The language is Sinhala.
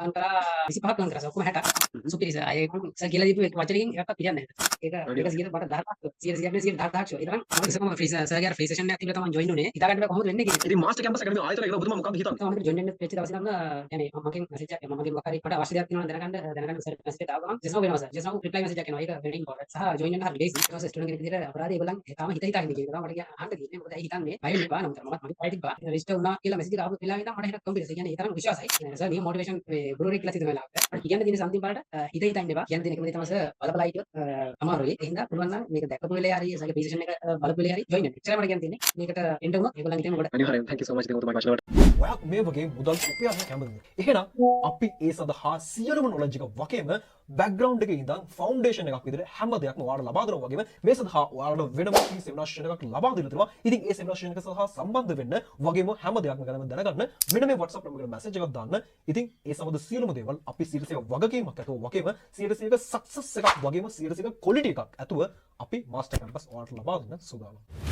අර්න් කරා, 25ක් අර්න් කරා සර්. ඔක්කොම 60ක්. සුපිරි සර්. අය මං සර් කියලා දීපු එක වචනකින් එකක්වත් පිළියන්නේ නැහැ. ඒක ඒක 100 මට 10,000ක්, 100 100ක් නෙවෙයි, 100,000ක් ෂුවර්. ඒ තරම් මම ඉස්සරම ෆ්‍රී සර්ගේ අර ෆ්‍රී සෙෂන් එකක් තිබිලා තමයි ජොයින් වුණේ. හිතා ගන්න බෑ කොහොමද වෙන්නේ කියලා. ඉතින් මාස්ටර් කැම්පස් ඇකඩමි ආයතනය ගැන ඔබතුමා මොකක්ද හිතන්නේ? මම ජොයින් වෙන්න වෙච්ච දවසේ ඉඳන්ම يعني මම මගෙන් මැසේජ් එකක්, මම මගෙන් මොකක් හරි මට අවශ්‍ය දෙයක් තියෙනවා නම් දැනගන්න දැනගන්න සර් මැසේජ් එක ආවම ජස්ට් නව් වෙනවා සර්. ජස්ට් නව් රිප්ලයි මැසේජ් එකක් එනවා. ඒක වෙරි ඉම්පෝටන්ට්. සහ ජොයින් වෙන්න හරි ලේසි. ඊට පස්සේ ස්ටුඩන්ට් කෙනෙක් විදිහට අපරාධ ඒගොල්ලන් තාම හිත හිතා ඉන්නේ කියන එක තමයි මට කියන්න අහන්න තියෙන්නේ. මොකද ඇයි හිතන්නේ? බය වෙන්න එපා. නමුත් මමත් මගේ බය තිබ්බා. රෙජිස්ටර් වුණා කියලා මැසේජ් එක ආපු වෙලාවෙ ඉඳන් මට එහෙනම් කොන්ෆිඩන්ස්. ඒ කියන්නේ ඒ තරම් විශ්වාසයි. සර් නියම මොටිවේෂන් මේ ගුරුවරයෙක් කියලා සිතන වෙලාවට. මට කියන්න තියෙන සම්තිම් පාරට හිත හිතා ඉන්න එපා. කියන්න තියෙන එකම දේ තමයි සර්, බල බලා හිටියොත් අමාරුයි. ඒ හින්දා පුළුවන් නම් මේක දැකපු වෙලේ හරි සර්ගේ ප්‍රෙසන්ටේෂන් එක බලපු වෙලේ හරි ජොයින් වෙන්න. එච්චරයි මට කියන්න තියෙන්නේ. මේකට එන්න වුණොත් ඒගොල්ලන් හිතෙන ගොඩ අනිවාර්යෙන්, thank you so much ඉතින් ඔබතුමාගේ වචන වලට. ඔයාත් මේ වගේ මුදල් උපයන්න කැමතිද? එහෙනම් අපි ඒ සඳහා සියලුම නොලෙජ් එක වගේම බැක්ග්‍රවුන්ඩ් එකේ ඉඳන් ෆවුන්ඩේෂන් එකක් විදිහට හැම දෙයක්ම ඔයාලට ලබා දෙනවා වගේම මේ සඳහා ඔයාලට වෙනම ෆ්‍රී සෙමිනාර් සෙෂන් එකක් ලබා දීලා තියෙනවා. ඉතින් ඒ සෙමිනාර් සෙෂන් එක සඳහා සම්බන්ධ වෙන්න වගේම හැම දෙයක්ම ගැනම දැනගන්න මෙන්න මේ WhatsApp නම්බර් එකට මැසේජ් එකක් දාන්න. ඉතින් ඒ සමග සියලුම දේවල් අපි 100% වගකීමක් ඇතුව වගේම 100% සක්සස් එකක් වගේම 100% ක්වොලිටි එකක් ඇතුව අපි මාස්ටර් කැම්පස් ඔයාලට ලබා දෙන්න සූදානම්.